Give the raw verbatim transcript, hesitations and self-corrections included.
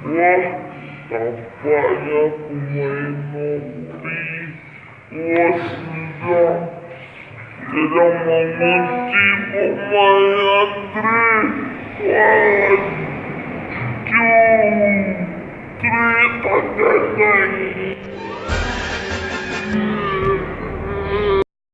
Wah, tampaknyo pamain Nobri. Wah, sudah. Sadang mangunci pamain Andre. Wah, Andre, tadadai.